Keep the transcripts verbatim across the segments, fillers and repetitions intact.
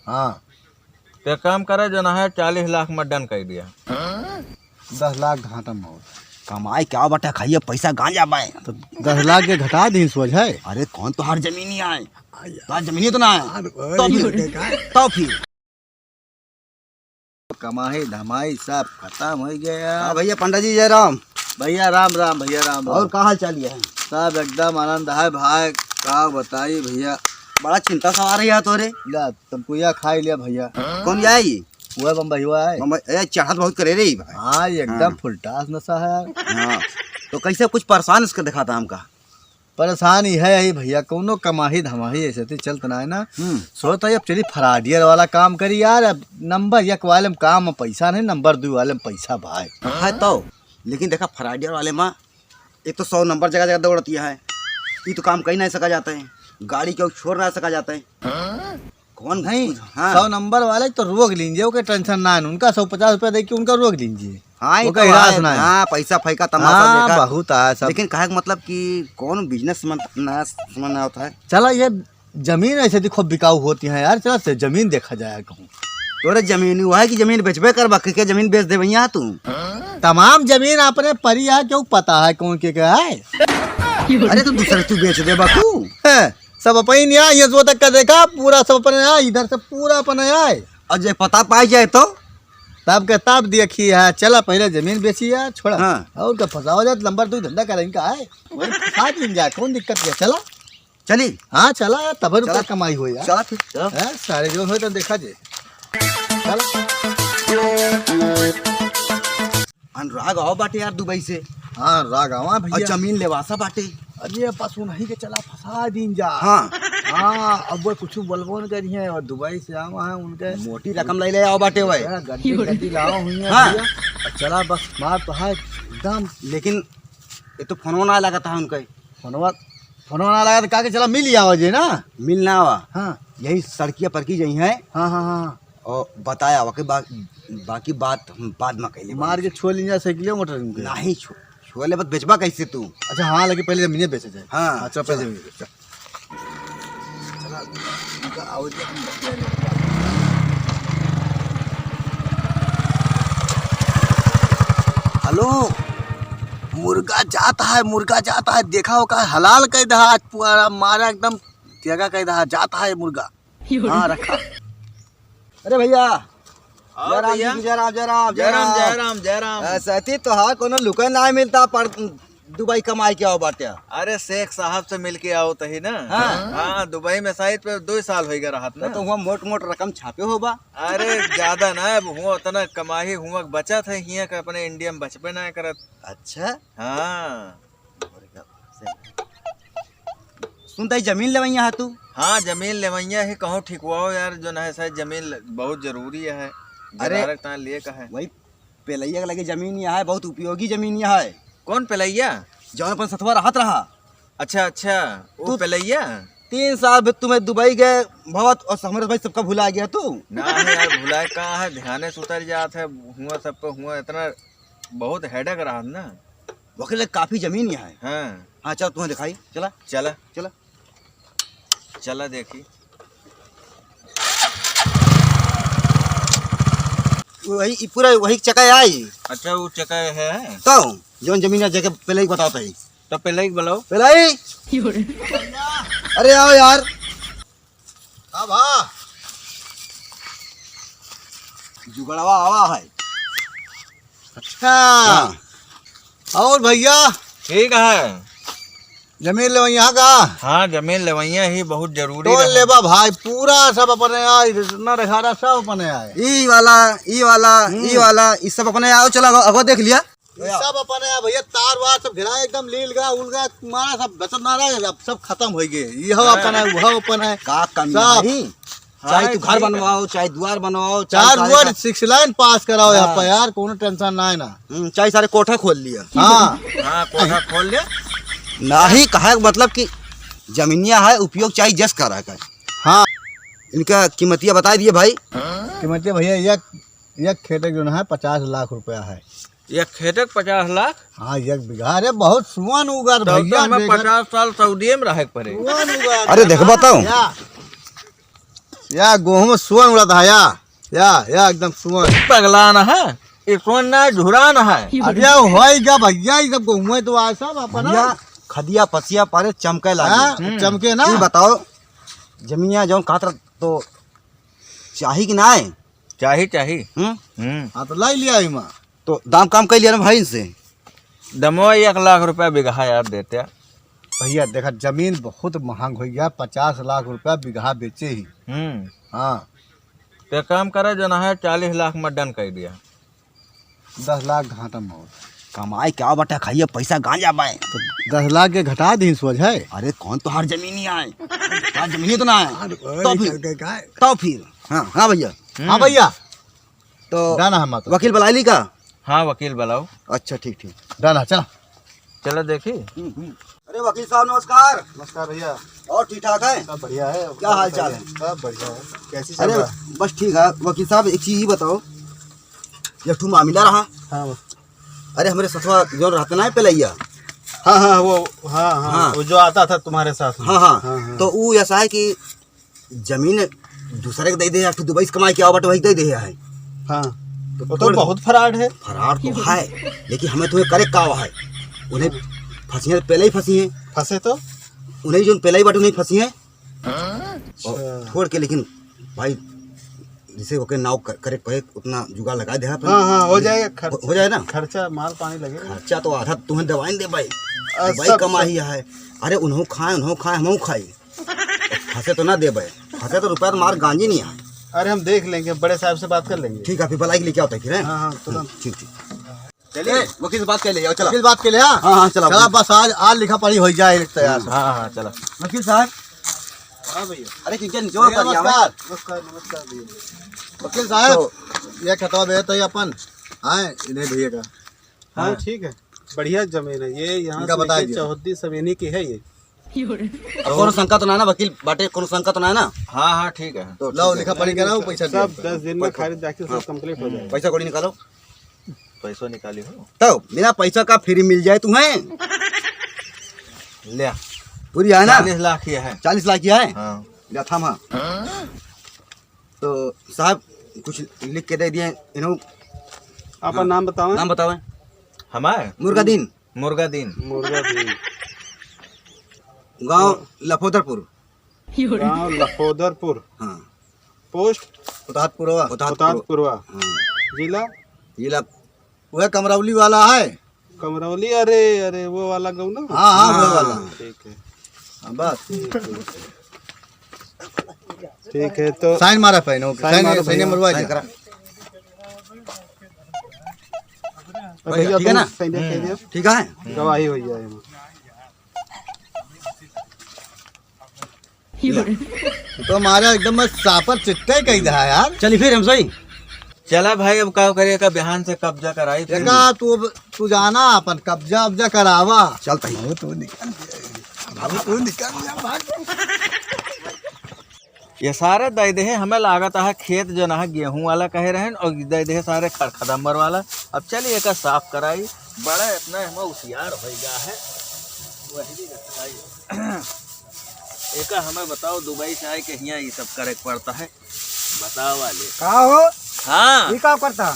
हाँ। ते काम करे, जो ना है, चालीस लाख में done कर दिया। दस लाख घाटा में हो। कमाई क्या बटा, खाइए पैसा गांजा बाए। तो दस लाख के घटा दी सोच है। अरे कौन तोहार जमीनी आए? तोहार जमीनी तो ना है। तो फिर, तो फिर। कमाई धमाई सब खतम हो गया। हाँ भैया, पंडा जी जय राम। भैया राम राम, भैया राम राम। और का हाल चाल है? सब एकदम आनंद है भाई, का बताई भैया। बड़ा चिंता सवार है यार तोरे। ला, तमकुया खाई लिया भैया। कौन आई? वो बम्बई हुआ है। बम्बई, ए, चढ़त बहुत करे रे ई भाई। हाँ, एकदम हाँ। Full task नशा है यार। हाँ, तो कैसे कुछ परेशान इसका दिखाता हमका? परेशान ही है यही भैया, कौनो कमाही धमाही ऐसे तो चलत ना है ना। हम्म। सोचता है अब चली फ्रॉडियर वाला काम करी यार, अब नंबर एक वाले में काम में पैसा नहीं, नंबर दो वाले में पैसा भाई। है तो, लेकिन देखा फ्रॉडियर वाले में एक तो सौ नंबर जगह जगह दौड़ती है, ये तो काम कहीं नहीं सका जाता है, गाड़ी क्यों छोड़ ना सका जाता है। कौन भाई? हाँ। सौ नंबर वाले तो रोक लीजिए, ओके tension ना है, उनका सौ पचास रुपया दे के उनका रोक लीजिए। हाँ, ये ओके तो हिरास है। ना है। हाँ, पैसा फेंका तमाशा हाँ, देखा। बहुत आया सब। लेकिन कहे के मतलब कि कौन business समझ ना, समझ ना होता है। चला ये जमीन ऐसे देखो बिकाऊ होती है यार, चला से जमीन देखा जाए कहूँ। तोरे जमीन हुआ है कि जमीन बेचबे करबा, के, के जमीन बेच देबे यहाँ तू? तमाम जमीन अपने परी है, क्यों पता है कौन के, के है? अरे तो दूसरे तू बेच देबा तू? हैं, सब अपने यहाँ ये जो तक का देखा, पूरा सब अपने यहाँ, इधर से पूरा अपने यहाँ है। और जे पता पाई जाए तो? तब के तब देखी है, चला पहले जमीन बेची है, छोड़ा। हाँ। और का फंसावा जाए तो नंबर दो धंधा करेंगे का है? वही फंसा दिन जाए, कौन दिक्कत है, चला। चली? हाँ, चला, तब रुपया चला। कमाई हो यार। चला फिर, चला। हैं, सारे जो हो तो देखा जे। चला। अनुराग आओ बाटे यार दुबई से। हाँ, अनुराग आवा और भैया। जमीन लेवासा बाटे। अरे, बस उन्हीं के चला फंसा दीन जा। हाँ। हाँ, अब वो कुछ बोलबो न करी है और दुबई से आवा है उनके। मोटी रकम ले ले आओ बाटे वही। हाँ, गड्डी, गड्डी लावा हुई है हाँ। भैया। और चला बस मार तो है एकदम। लेकिन ये तो फोनवा ना लगाता है उनका। फोनवा, फोनवा ना लगा तो का के चला मिल आवा जे ना। मिल ना आवा। हाँ। यही सड़किया पर की जई है। हाँ, हाँ, हाँ। और बताया आवा के बा-, बाकी बात हम बाद में कैले मार के छोड़ लीन जा साइकिल मोटर इनके। नहीं छो-, छोड़ ले, बस बेचबा कैसे तू? अच्छा, हाँ, लेकिन पहले जमीन बेचे जाए। हाँ, हाँ, चल, पहले चल। जमीन बेचे, चल। चला, इनका आवाज हम बतिया लेते हैं। हेलो, मुर्गा जाता है, मुर्गा जाता है, देखा हो का हलाल कह दहा, आज पूरा मारा एकदम तेगा कह दहा, जाता है मुर्गा। हाँ, रखा। अरे भैया, आओ जय राम भैया। जी की, जय राम, जय राम, जय राम, जय राम। जय राम, जय राम। ऐसा थी तो हाँ, कोनो लुके ना मिलता, पर दुबई कमाई के आओ बाटे। अरे शेख साहब से मिल के आओ तही ना। हाँ। हाँ, दुबई में शायद पे दो साल होइगा रहत ना। तो हुआ मोट मोट रकम छापे होबा। अरे ज्यादा ना, अब हुआ उतना कमाई हुआ बचत है, हियाँ का अपने इंडिया में बचबे ना करत। अच्छा। हाँ। सुनता ही जमीन लेवैया है तू? हाँ, जमीन लेवैया है, कहूँ ठिकवाओ यार, जो ना है शायद जमीन ल-, बहुत जरूरी है। अरे, गदारक ता लिए का है। वही पेलैया के लगे जमीन यहाँ है, बहुत उपयोगी जमीन यहाँ है। कौन पेलैया? जौन अपन सथवा रहत रहा। अच्छा, अच्छा, वो तू पेलैया? तीन साल भी तुम्हें दुबई गए भवत और हमरे भाई सबका भुला गया तू। ना है यार, भुलाए कहाँ है, ध्यान से उतर जात है, हुआ सबको हुआ, इतना बहुत हेडक रहा ना। वकील काफी जमीन यहाँ है। हाँ। हाँ, चल तुम्हें दिखाई, चला। चला। चला। चला देखी। वही, ई पूरा वही चका आई। अच्छा, वो चका है? तो, जौन जमीन है, जगह पहले ही बताता है। तो पहले ही बुलाओ। पहले ही? अरे आओ यार। हाँ भा। जुगड़वा आवा है। अच्छा। हाँ। और भैया? ठीक है। जमीन लेवैया का? हाँ, जमीन लेवैया ही बहुत जरूरी तो रहा। लेबा भाई, पूरा सब अपने आए, इतना रखा रहा, सब अपने आए। ई वाला, ई वाला, हम्म। ई वाला, ई सब अपने आओ, चला, अगो, अगो देख लिया। ई सब अपने आए भैया, तार वार सब घेरा, एकदम लील गा, उलगा, मारा सब बचत ना रहा, अब सब खतम होइ गए। यह हाँ। अपन है, वह अपन है। का कमी सब। है? हाँ, चाहे तू घर ठीक है। बनवाओ, चाहे द्वार बनवाओ, चाहे चार सारे रोड का सिक्स लाइन पास कराओ यहाँ हाँ। पर यार, कोनो टेंशन ना है ना। हम्म, चाहे सारे कोठा खोल लिया। हाँ। हाँ, कोठा खोल ले। नाही, कहे का मतलब कि जमीनिया है, उपयोग चाहे जस करा का। हाँ। इनका कीमतिया बताई दिए भाई। कीमतिया भैया, एक, एक खेत जो ना है, पचास लाख रुपया है। एक खेत के पचास लाख? हाँ, एक बीघा। अरे, बहुत सुअन उगत तब तो भैया, हमें देखत पचास साल सऊदीए में रहे के पड़े। सुअन उगत अरे, है देख ना, बताओ। क्या? या गेहूं में सुअन उड़त है, या, या, या एकदम सुअन। पगला न है, ये सुअन ना, झुरा न है। अरे होई गा भैया, ये सब गेहूं तो आ सब अपना। भैया, खदिया पसिया पारे चमके लागी। हाँ, हम्म। चमके ना। तू बताओ, जमीनिया जौन कहत रह तो चाही कि नाय? चाही, चाही। हम्म? हम्म। हाँ, तो लाई लिया इमा। तो दाम काम कर लिया ना भाई इनसे। दमवा एक लाख रुपया बिगहा यार देते। भैया, देखा, जमीन बहुत महंग हो गया, पचास लाख रुपया बिगहा बेचे ही। हम्म। हाँ। ते काम करे, जो ना है, चालीस लाख में done कर दिया। दस लाख घाटा में हो। कमाई क्या बटा, खाइए पैसा गांजा बाय। तो दस लाख के घटा दी सोझ है। अरे, कौन तोहार जमीनी आए? तोहार जमीनी तो ना है। अरे, तो ओए, फिर, चल के का है? तो फिर, हाँ, हाँ भैया। हम्म। हाँ भैया। तो जाना है माता। वकील बुला ली का? हाँ, वकील बुलाओ। अच्छा, ठीक, ठीक। जाना, चला। चलो देखी। हम्म, हम्म। अरे वकील साहब, नमस्कार। नमस्कार भैया। और ठीक ठाक है? सब बढ़िया है। क्या हाल चाल है? सब बढ़िया है। कैसी चल अरे रहा है? बस ठीक है। वकील साहब, एक चीज ही बताओ, एक ठो मामला रहा। हाँ। अरे हमरे ससुरा जो रहते ना है पेलैया। हाँ, हाँ, वो, हाँ, हाँ, हाँ। वो जो आता था तुम्हारे साथ में। हाँ, हाँ। हाँ, हाँ। तो वो ऐसा है कि जमीन दूसरे के दे दे, या फिर दुबई से कमाई के आवा बाटे, वही दे दे है। हाँ। तो वो तो थोड़ बहुत fraud है। Fraud तो है, लेकिन हमें तुम्हें करे का है? उन्हें फंसी है, पहले ही फंसी है। फंसे तो? उन्हें जो पहले ही बाटे, उन्हें फंसी है। अच्छा। और छोड़ के, लेकिन भाई, जिसे ओके नाव कर, करे पड़े, उतना जुगाड़ लगा दे अपन। हाँ, हाँ, हो जाएगा खर्च-, हो, हो जाए ना? खर्चा, माल पानी लगेगा। खर्चा तो आधा तुम्हें दवाई दे भाई। आ, भाई सब, कमाई सब। है। अरे उन्हों खाए, उन्हों खाए, हम खाई। फंसे तो ना देबे, फंसे तो रुपया तो मार गांजी नहीं आए। अरे हम देख लेंगे, बड़े साहब से बात कर लेंगे। ठीक है, फिर बुलाई के लेके आओ तो फिर, हैं? हाँ, हाँ, तुरंत। ठीक, ठीक। चलिए, वकील से बात कर ले, आओ, चला। वकील बात कर ले, हाँ? हाँ, हाँ, चला, चला, वकील। बस आज, आज लिखा पढ़ी हो जाए, एक तैयार से। हाँ, हाँ, चला। वकील साहब। हाँ भैया। अरे, किंचन, जो भैया, कर लिया, नमस्कार, हाँ? नमस्कार, नमस्कार भैया। वकील साहब, तो ये खतवा भैया तो ये अपन, हाँ, इन्हें भैया का। हाँ, हाँ। ठीक है, बढ़िया जमीन है ये, यहाँ इनका से बताइए। लेके चौहद्दी सब इन्हीं की है ये। अब कोनो शंका तो ना है ना वकील बाटे, कोनो शंका तो ना है ना? हाँ, हाँ, ठीक है। तो लो, ठीक है। लिखा पढ़ी कराओ, पैसा सब दियो। दस दिन में कोई खारिज दाखिल, सब हाँ। Complete हो जाएगा। पैसा कौड़ी निकालो। पैसा निकाली हो। तो बिना पैसा का free मिल जाए तुम्हें? ले। पूरी है ना? चालीस लाख ये है। चालीस लाख ये है? हाँ। ले, थामा। तो साहब, कुछ लिख के दे दिए इन्हों। आपका हाँ। नाम बतावें? नाम बतावें। हमारे? मुर्गा दीन। मुर्गा दीन। मुर्गा दीन। गांव हाँ। लफोदरपुर। गांव लफोदरपुर। हाँ। Post? उताहत पुरवा। उताहत पुरवा। हाँ। जिला? जिला वह कमरौली वाला है। कमरौली, अरे, अरे, वो वाला गाँव ना? हाँ, हाँ, वो हाँ। वाला। ठीक है। हाँ, बस। ठीक है, तो sign मारा पे, OK। Sign sign, मारो sign भैया। मरवा sign दिया। करा। भैया, ठीक है ना? Sign दे दिया। ठीक है। गवाही हो जाए। तो हमारा एकदम सापर चिट्टे कही दहा यार। चली फिर हम सही। चला भाई, अब का करे का, बिहान से कब्जा कराई फिर। देखा, तू अब, तू जाना अपन कब्जा उब्जा करावा। चल तही। बाबू तू निकल जा, बाबू तू निकल जा, भाग। ये सारे दे दे, हमें लागत है खेत जो ना गेहूं वाला कहे रहन और दे दे सारे खड़खदम्बर वाला। अब चलिए एका साफ कराई, बड़ा इतना हमें होशियार हो गया है। वही भी बताइए। एका हमें बताओ, दुबई से आए के हियाँ ये सब करे के पड़ता है, बताओ वाले। का हो? हाँ। ये का करता?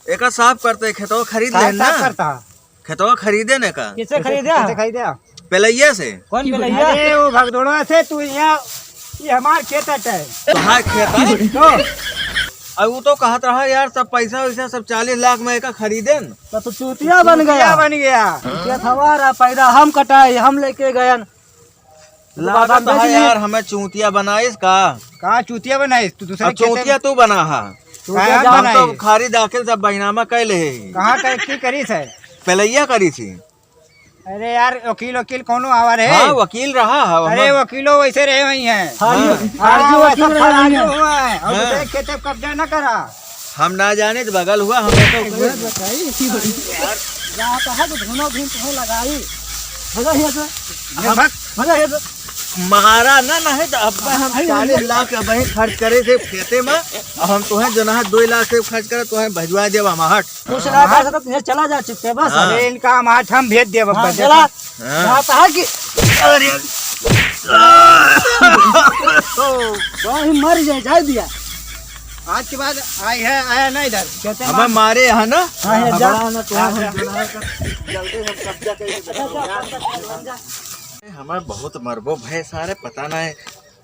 एका साफ करते, खेतवा खरीद का लेन ना। साफ करता? खेतवा खरीदे ने का? किससे खरीदे? किससे खरीदे? पेलैया से। कौन पेलैया? अरे वो भगदोड़वा से, तू यहाँ, ये हमार खेत है। तोहार खेत है? तो? अब वो तो कहत रहा यार, सब पैसा वैसा सब चालीस लाख में एका खरीदेन। तो तू चूतिया बन गया। चूतिया बन गया। चूतिया था हमारा, पैदा हम कटाई, हम लेके गयन। लागत है यार, हमें चूतिया बनाइस का? कहाँ चूतिया बनाइस? तू दूसरे अब खेते चूतिया में तू बना हा। चूतिया हम तो बनाई। खारी दाखिल सब बहिनामा कह ले ही। कहाँ कर, की करी से? पेलैया करी थी। अरे यार, वकील, वकील कौनो आवा रहे? हाँ, वकील रहा है अरे, वहाँ। वकीलो वैसे रहे वही हैं। हाँ। हाँ, हाँ, वैसा वकील रहे फराजो हैं। हुआ है। और हाँ। दूसरे खेते पे कब्जा न करा। हम ना जाने तो बगल हुआ, हम तो ये बताई, यार। यहाँ तो है तो धुनो धुन तुम्हें लगाई। भगा यहाँ से। हम भगा यहाँ से। मारा ना, नहीं तो अब हम अरे, चालीस अरे। लाख अब वहीं खर्च करे थे खेते में, अब हम तुम्हें जो ना दो लाख से खर्च करे, तुम्हें भिजवा देब हम हट। कुछ ना कर सकते, तुझे चला जा चुपचाप बस। हाँ। अरे, इनका हम आज हम भेज देब अब हाँ, बस। चला। हाँ। यहाँ तो है कि अरे, तो ही मर जाए, जाए दिया। आज के बाद आया है, आया ना इधर। कहते हैं हमें मारे है ना? हाँ, है, जा। हमारा ना तो हाँ, हम हाँ। जो है, जल्दी हम कब्जा करेंगे। हमें बहुत मरबो भय सारे, पता ना है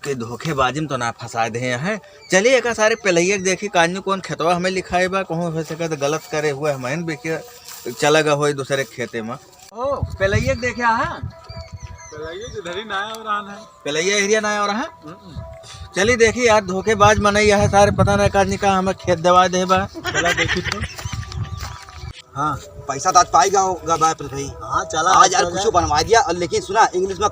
कि धोखेबाजी में तो ना फंसा दे हैं। चलिए, एक सारे पेलैया के देखी, काजनी कौन खेतवा हमें लिखाए बा, कहूँ हो सके तो गलत करे हुए, हमें भी के चला गए होई दूसरे खेते में। ओ, पेलैया के देखे, हाँ? पेलैया के धरी ना आया रहा है। पेलैया एरिया ना आया रहा है? हम्म। चलिए देखी यार, धोखेबाज मनई है सारे, पता ना काजनी का हमें खेत देवा दे बा। चला देखी तो। हाँ, पैसा तो आज पाई गा, गा बा अपने भाई। हाँ, चला, आज यार चला। कुछ बनवा दिया, और लेकिन सुना, इंग्लिश में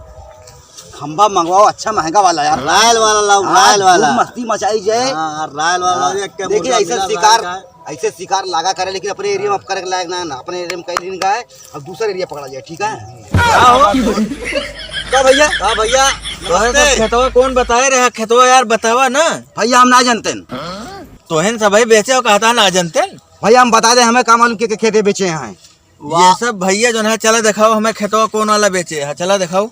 खंभा मंगवाओ, अच्छा महंगा वाला यार। रायल वाला लाओ, हाँ, रायल वाला। खूब मस्ती मचाई जाए। हाँ, रायल वाला हाँ, एक के लेकिन मुर्गा ऐसे मिला शिकार, रायल का। ऐसे शिकार लागा करे, लेकिन अपने एरिया में अब करे के लायक ना है ना, अपने एरिया में कहीं नहीं गए, अब दूसरा एरिया पकड़ा जाए, ठीक है? का हो? का भैया? का भैया? तोहे तो नमस्ते। खेतवा कौन बताए रहा? खेतवा यार बतावा ना। भैया, हम ना जानते हैं। तोहन सबै बेचे हो, कहता ना जानते हैं। भैया, हम बता दे, हमें का मालूम के, के खेते बेचे हैं। ये वाह। सब भैया जो है, चला दिखाओ हमें खेतवा कौन वाला बेचे है, चला दिखाओ।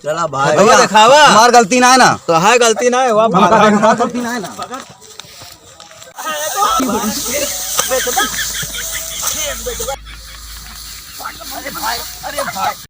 चला भाई। भैया, भैया, दिखावा। हमार गलती ना है ना। तो है गलती ना है, वाह, हमार, हमार गलती ना है ना।